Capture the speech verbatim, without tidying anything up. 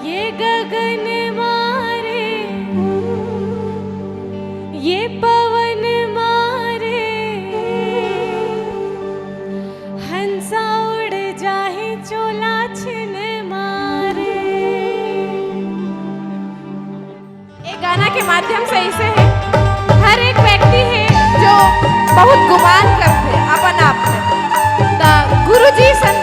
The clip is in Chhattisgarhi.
ये गगन मारे, ये पवन मारे, हंसा उड़ जाही चोला छिन मारे। ये गाना के माध्यम से इसे है, हर एक व्यक्ति है जो बहुत गुमान करथे अपन आप में, त गुरुजी सन